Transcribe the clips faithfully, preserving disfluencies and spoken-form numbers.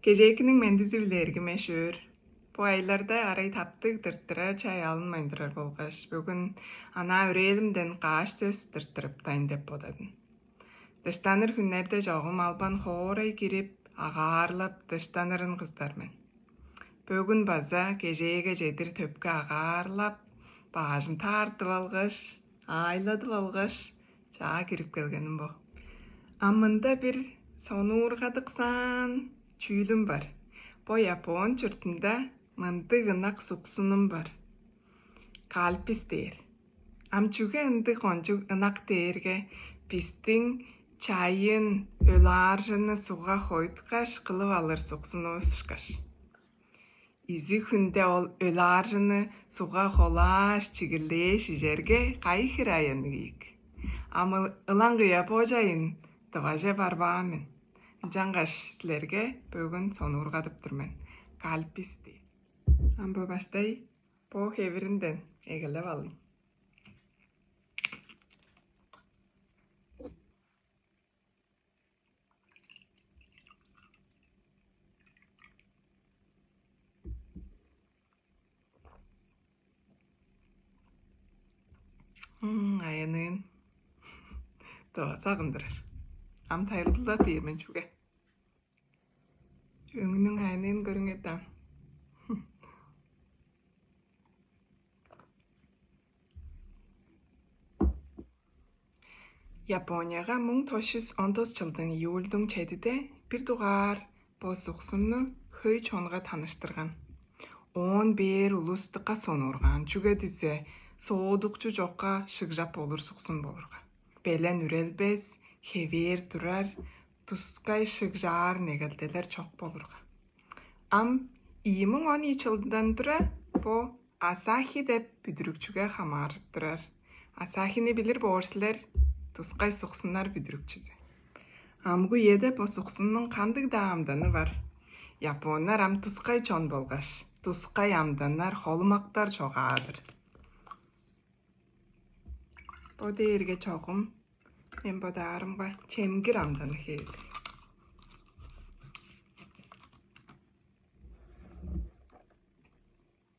Кежээкиниң мендизи-биле, эргим эш-өөр. Бо айларда арай таптыг тырттырар чай алынмайн турар болгаш, бөгүн анаа өрээлимден каш сөс тырттырыптайн деп бодадым. Дыштаныр хүннерде чогум албан хоорай кирип, агаарлап дыштанырын кыздар мен. Бөгүн база кежээге чедир төпкү агаарлап, баажын таартып алгаш, аайладып алгаш, чаа кирип келгеним бо. А мында бир сонуургадыксаан чүүлүм бар. Бо Япон чуртунда мындыг ынак суксунум бар. Кальпис дээр. Ам чүге ындыг кончуг ынак дээрге, бистиң чайын, өлааржыны сугга хоюткаш кылып алыр суксунувус ышкаш. Изиг хүнде ол өлааржыны сугга холааш, чигирлээш ижерге, кайы хире аянныг ийик. Ам ыл-, ылаңгыя бо чайын Тываже барбаан мен. Ынчангаш силерге бөгүн сонуургадып тур мен. Кальпис дээр. Ам бо баштай бо хевиринден эгелеп алыйн. М, аянын. Доо сагындырар. Ам тайылбырлап бээр мен чүге. Өңүнүң аянын көрүңер даан. Японияга муң тос чүс он тос чылдың июльдуң чедиде бир дугаар бо суксунну хөй чонга таныштырган. Оон бээр улус дыка сонуургаан, чүге дизе соодукчу чокка шыгжап болур суксун болурга. Белен үрелбес, хевээр турар, тускай шыгжаар негелделер чок болурга. Ам ийи муң он ийи чылдан тура бо Асахи деп бүдүрүкчүге хамааржып турар. Асахини билир боор силер, тускай суксуннар бүдүрүкчүзү. Амгы үеде бо суксуннуң кандыг-даа амданы бар. Японнар ам тускай чон болгаш, тускай амданнар, холумактар чогаа-дыр. Бо дээрге чогум мен бодаарымга чемгир амданы хевирлиг.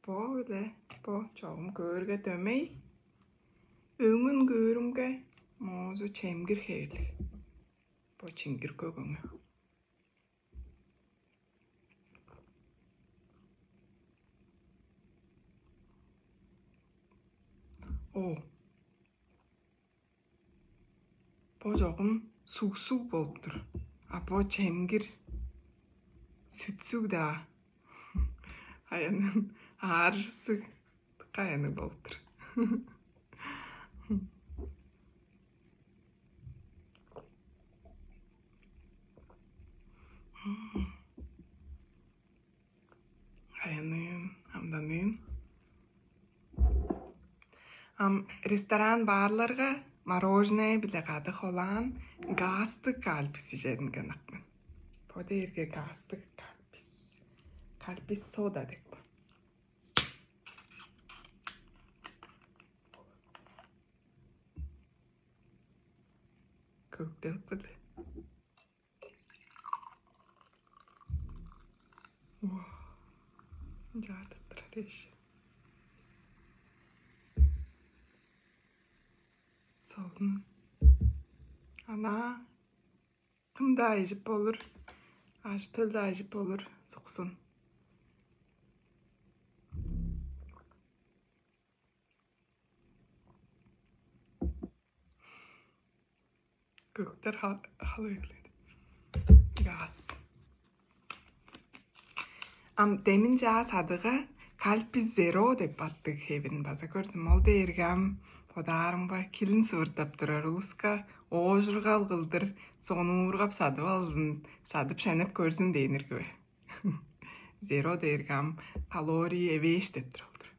Бо-биле бо чогум көөрге дөмей, өңүн көөрүмге моозу чемгир хевирлиг. Бо чемгир көк өңү. О, бо чогум суг-суг болуп тур. А бо чемгир сүтсүг-даа. Аянын ааржысыг, дыка аянныг болуп тур. Аянын, амданын. Ам ресторан, баарларга мороженое-биле кады холаан газдыг кальпис ижеринге ынак мен. Бо дээрге газдыг кальпис. Кальпис сода деп. Көктелип калды. Чаартып турар эш. Солун. Ана кым-даа ижип болур, ажы-төл-даа ижип болур суксун. Көктер хал-, халып эгеледи. Газ. Ам демин чаа садыга Кальпис Зеро деп аттыг хевирин база көрдүм. Ол дээрге ам бодаарымга килин сывыртап турар улуска оожургал кылдыр, сонуургап садып алзын, садып шенеп көрзүн дээннер киве. Зеро дээрге ам калорий эвээш деп тур ол-дур.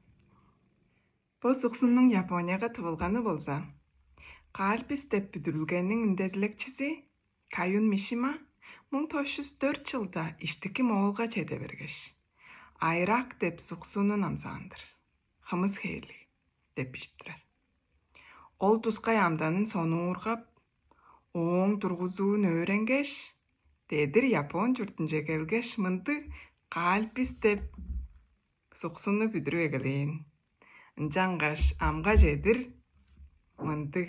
Бо суксуннуң Японияга тывылганы болза, Кальпис деп бүдүрүлгениң үндезилекчизи Каюн Мишима муң тос чүс дөрт чылда Иштики Моолга чеде бергеш, айрак деп суксунун амзаан-дыр. Хымыс хевирлиг деп бижип турар. Ол тускай амданын сонуургап, ооң тургузуун өөренгеш, Дедир Япон чуртунче келгеш, мындыг кальпис деп суксунну бүдүрүп эгелээн. Ынчангаш амга чедир мындыг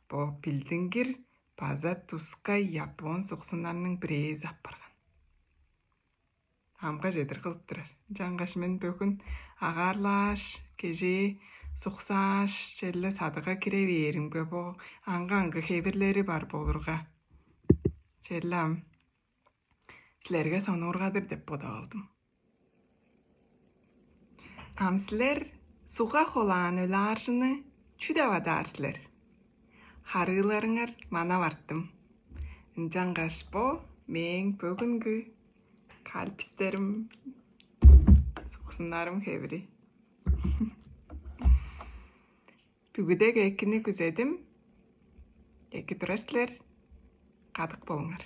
бо билдингир база тускай япон суксуннарның бирээзи апарган. Амга чедир кылып турар. Ынчангаш мен бөгүн агаарлааш, кежээ суксааш, черле садыга кире бээримге, бо аңгы-аңгы хевирлери бар болурга, черле ам силерге сонуургадыр деп бодап алдым. Ам силер сугга холаан өлааржыны чүү деп адаар силер? Харыыларыңар манап арттым. Ынчангаш бо мээң бөгүнгү кальпистерим, суксуннарым хевири. Бүгүдег экини күзедим. Эки турар силер. Кадык болуңар.